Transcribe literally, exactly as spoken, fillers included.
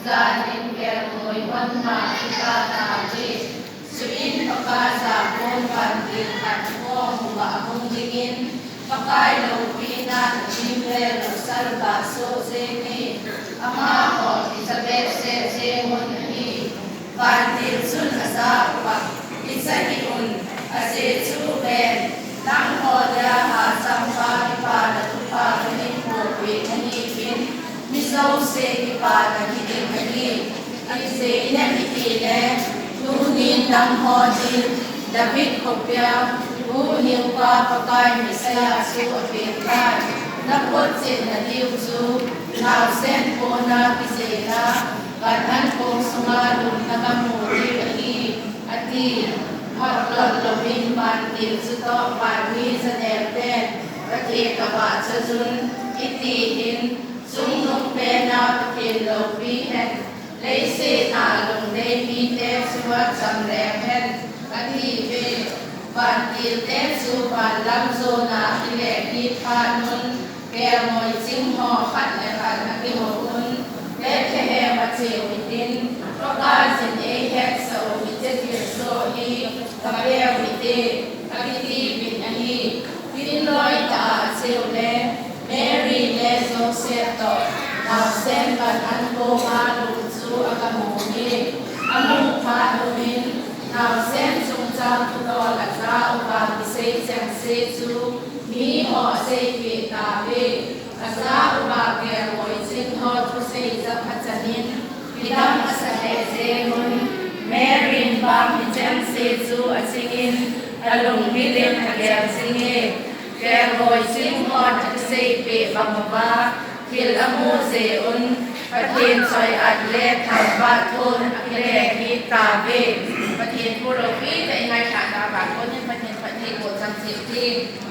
Danin kelngoi hon ma kita tauve. Chuin Pakai ja pon vantil khat khom uva ahung dingin, Pakai loupina nadim le losal ba soh jeng e. Amaho kicha behseh jeng un ahi. Vantil chun aja uva, kicha hih un, ajeh chu ven, nangho dia hachangpa kipana thupha kahin pohpeh nahiuvin, mi jouse kipana hiding ahi. Ajeh inem itile, tunin nangho din David khopia huhhingpa Pakai Messiah chu apen tai. Naphotchet nadiu chu naosen pona kijeila, van an kong sunga lum nagamu diu ahi, ati. Phatlot louvin vantil chutoh vanmi janelten, Pathen avahchoi un, iti hin, Chungnung pena Pathen loupi hen, leiset a alungdei mite chu achamleng hen, atiuve. Vantilte chu vanlam jona akile kit phat un, kelngoi chingho khat le khat akihou un, Bethlehem acheu hitin, Pakaiyin eihetsah u hiche thilsoh hi kapeu hite, akitiuvin ahi. Tin loitah a acheu le, Mary le Joseph toh, naosen van an konga lum chu agamu uve. Amu phat uvin, naosen chungchang thudol aja uva kisei chengse chu miho aseipeh tauve. Aja uva kelngoi chingho thusei jong achanin, kidang asah lheh jeng un. Maryin vang hichengse chu achingin, alunghilin agel jinge. Kelngoi chinghon akiseipeh bang uva thil amu jeh un, Pathen choi-at le thangvah thon akile kit tauve. Pathen thu loupitah i ngailhahna uva konin Pathen phattheiboh chang cheh u hite.